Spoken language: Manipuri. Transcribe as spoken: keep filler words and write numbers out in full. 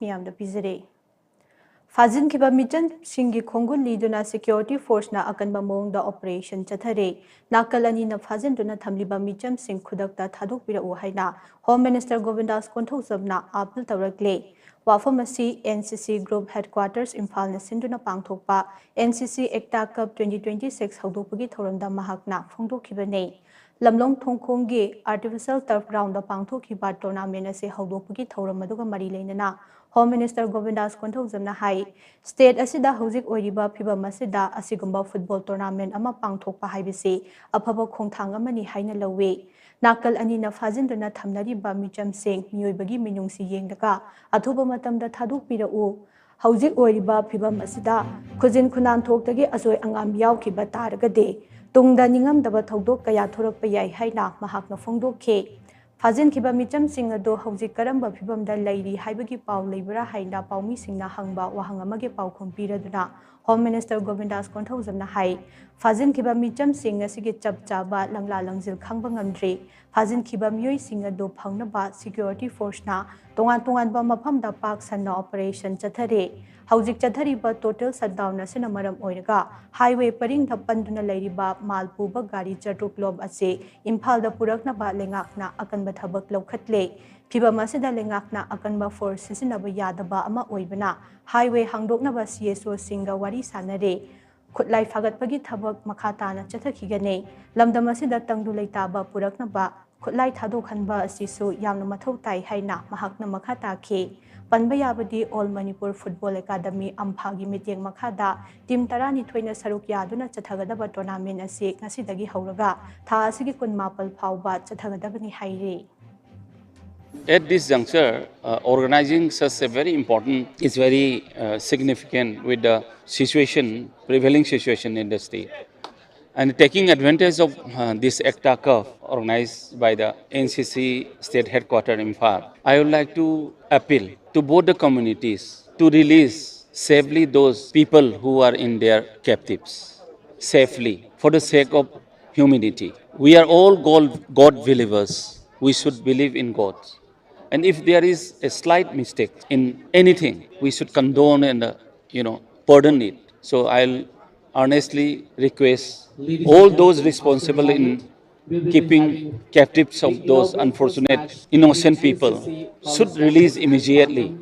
ꯃꯤꯌꯥꯝꯗ ꯄꯤꯖꯔꯦ꯫ ꯐꯥꯖꯤꯟꯈꯤꯕ ꯃꯤꯆꯝꯁꯤꯡꯒꯤ ꯈꯣꯡꯒꯨꯜ ꯂꯤꯗꯨꯅ security forceꯅ ꯑꯀꯟꯕ ꯃꯑꯣꯡꯗ operation ꯆꯠꯊꯔꯦ꯫ ꯅꯥꯀꯜ ꯑꯅꯤꯅ ꯐꯥꯖꯤꯟꯗꯨꯅ ꯊꯝꯂꯤꯕ ꯃꯤꯆꯝꯁꯤꯡ ꯈꯨꯗꯛꯇ ꯊꯥꯗꯣꯛꯄꯤꯔꯛꯎ ꯍꯥꯏꯅ Home Minister ꯒꯣꯕꯤꯟꯗꯥꯁ ꯀꯣꯟꯊꯧꯖꯝꯅ appeal ꯇꯧꯔꯛꯂꯦ꯫ ꯋꯥꯐꯝ ꯑꯁꯤ N C C Group Headquarters ꯏꯝꯐꯥꯜꯅ ꯁꯤꯟꯗꯨꯅ ꯄꯥꯡꯊꯣꯛꯄ N C C Ekta Cup twenty twenty-six ꯍꯧꯗꯣꯛꯄꯒꯤ ꯊꯧꯔꯝꯗ ꯃꯍꯥꯛꯅ ꯐꯣꯡꯗꯣꯛꯈꯤꯕꯅꯤ꯫ ꯂꯝꯂꯣꯡ ꯊꯣꯡꯈꯣꯡꯒꯤ artificial turf groundꯗ ꯄꯥꯡꯊꯣꯛꯈꯤꯕ tournament ꯑꯁꯤ ꯍꯧꯗꯣꯛꯄꯒꯤ ꯊꯧꯔꯝ ꯑꯗꯨꯒ ꯃꯔꯤ ꯂꯩꯅꯅ Home Minister ꯒꯣꯕꯤꯟꯗꯥꯁ ꯀꯣꯟꯊꯧꯖꯝꯅ ꯍꯥꯏ, state ꯑꯁꯤꯗ ꯍꯧꯖꯤꯛ ꯑꯣꯏꯔꯤꯕ ꯐꯤꯚꯝ ꯑꯁꯤꯗ ꯑꯁꯤꯒꯨꯝꯕ football tournament ꯑꯃ ꯄꯥꯡꯊꯣꯛꯄ ꯍꯥꯏꯕꯁꯤ ꯑꯐꯕ ꯈꯣꯡꯊꯥꯡ ꯑꯃꯅꯤ ꯍꯥꯏꯅ ꯂꯧꯏ꯫ ꯅꯥꯀꯜ ꯑꯅꯤꯅ ꯐꯥꯖꯤꯟꯗꯨꯅ ꯊꯝꯅꯔꯤꯕ ꯃꯤꯆꯝꯁꯤꯡ ꯃꯤꯑꯣꯏꯕꯒꯤ ꯃꯤꯅꯨꯡꯁꯤ ꯌꯦꯡꯂꯒ ꯑꯊꯨꯕ ꯃꯇꯝꯗ ꯊꯥꯗꯣꯛꯄꯤꯔꯛꯎ꯫ ꯍꯧꯖꯤꯛ ꯑꯣꯏꯔꯤꯕ ꯐꯤꯚꯝ ꯑꯁꯤꯗ ꯈꯨꯖꯤꯟ ꯈꯨꯅꯥꯟ ꯊꯣꯛꯇꯒꯤ ꯑꯁꯣꯏ ꯑꯉꯥꯝ ꯌꯥꯎꯈꯤꯕ ꯇꯥꯔꯒꯗꯤ ꯇꯨꯡꯗ ꯅꯤꯡꯉꯝꯗꯕ ꯊꯧꯗꯣꯛ ꯀꯌꯥ ꯊꯣꯔꯛꯄ ꯌꯥꯏ ꯍꯥꯏꯅ ꯃꯍꯥꯛꯅ ꯐꯣꯡꯗꯣꯛꯈꯤ꯫ ꯐꯥꯖꯤꯟꯈꯤꯕ ꯃꯤꯆꯝꯁꯤꯡ ꯑꯗꯨ ꯍꯧꯖꯤꯛ ꯀꯔꯝꯕ ꯐꯤꯚꯝꯗ ꯂꯩꯔꯤ ꯍꯥꯏꯕꯒꯤ ꯄꯥꯎ ꯂꯩꯕ꯭ꯔꯥ ꯍꯥꯏꯅ ꯄꯥꯎꯃꯤꯁꯤꯡꯅ ꯍꯪꯕ ꯋꯥꯍꯪ ꯑꯃꯒꯤ ꯄꯥꯎꯈꯨꯝ ꯄꯤꯔꯗꯨꯅ Home Minister ꯒꯣꯕꯤꯟꯗꯥꯁ ꯀꯣꯟꯊꯧꯖꯝꯅ ꯍꯥꯏ, ꯐꯥꯖꯤꯟꯈꯤꯕ ꯃꯤꯆꯝꯁꯤꯡ ꯑꯁꯤꯒꯤ ꯆꯞ ꯆꯥꯕ ꯂꯪꯂꯥ ꯂꯪꯖꯤꯜ ꯈꯪꯕ ꯉꯝꯗ꯭ꯔꯤ꯫ ꯐꯥꯖꯤꯟꯈꯤꯕ ꯃꯤꯑꯣꯏꯁꯤꯡ ꯑꯗꯨ ꯐꯪꯅꯕ security forceꯅ ꯇꯣꯉꯥꯟ ꯇꯣꯉꯥꯟꯕ ꯃꯐꯝꯗ ꯄꯥꯛ ꯁꯟꯅ operation ꯆꯠꯊꯔꯤ꯫ ꯍꯧꯖꯤꯛ ꯆꯠꯊꯔꯤꯕ total shutdown ꯑꯁꯤꯅ ꯃꯔꯝ ꯑꯣꯏꯔꯒ highway ꯄꯔꯤꯡꯗ ꯄꯟꯗꯨꯅ ꯂꯩꯔꯤꯕ ꯃꯥꯜ ꯄꯨꯕ ꯒꯥꯔꯤ ꯆꯥꯇ꯭ꯔꯨꯛ ꯂꯣꯝ ꯑꯁꯤ ꯏꯝꯐꯥꯜꯗ ꯄꯨꯔꯛꯅꯕ ꯂꯩꯉꯥꯛꯅ ꯑꯀꯟꯕ ꯊꯕꯛ ꯂꯧꯈꯠꯂꯦ꯫ ꯐꯤꯚꯝ ꯑꯁꯤꯗ ꯂꯩꯉꯥꯛꯅ ꯑꯀꯟꯕ force ꯁꯤꯖꯤꯟꯅꯕ ꯌꯥꯗꯕ ꯑꯃ ꯑꯣꯏꯕꯅ highway ꯍꯥꯡꯗꯣꯛꯅꯕ C S Oꯁꯤꯡꯒ ꯋꯥꯔꯤ ꯁꯥꯟꯅꯔꯦ꯫ ꯈꯨꯠꯂꯥꯏ ꯐꯥꯒꯠꯄꯒꯤ ꯊꯕꯛ ꯃꯈꯥ ꯇꯥꯅ ꯆꯠꯊꯈꯤꯒꯅꯤ꯫ ꯂꯝꯗꯝ ꯑꯁꯤꯗ ꯇꯪꯗꯨ ꯂꯩꯇꯥꯕ ꯄꯨꯔꯛꯅꯕ ꯈꯨꯠꯂꯥꯏ ꯊꯥꯗꯣꯛꯍꯟꯕ ꯑꯁꯤꯁꯨ ꯌꯥꯝꯅ ꯃꯊꯧ ꯇꯥꯏ ꯍꯥꯏꯅ ꯃꯍꯥꯛꯅ ꯃꯈꯥ ꯇꯥꯈꯤ꯫ ꯄꯟꯕ ꯌꯥꯕꯗꯤ All Manipur Football Academy, ꯑꯝꯐꯥꯒꯤ ꯃꯤꯠꯌꯦꯡ ꯃꯈꯥꯗ team ꯇꯔꯥꯅꯤꯊꯣꯏꯅ ꯁꯔꯨꯛ ꯌꯥꯗꯨꯅ ꯆꯠꯊꯒꯗꯕ tournament ꯑꯁꯤ ꯉꯁꯤꯗꯒꯤ ꯍꯧꯔꯒ ꯊꯥ ꯑꯁꯤꯒꯤ ꯀꯨꯟꯃꯥꯄꯜ ꯐꯥꯎꯕ ꯆꯠꯊꯒꯗꯕꯅꯤ ꯍꯥꯏꯔꯤ꯫ At this juncture, uh, organizing such a very important is very uh, significant with the situation, prevailing situation in the state. And taking advantage of uh, this Ekta Cup organized by the N C C State Headquarter Imphal, I would like to appeal to both the communities to release safely those people who are in their captives safely for the sake of humanity. We are all God, God believers. We should believe in God. And if there is a slight mistake in anything, we should condone and, uh, you know, pardon it. So I'll earnestly request all those responsible in keeping captives of those unfortunate innocent people should release immediately.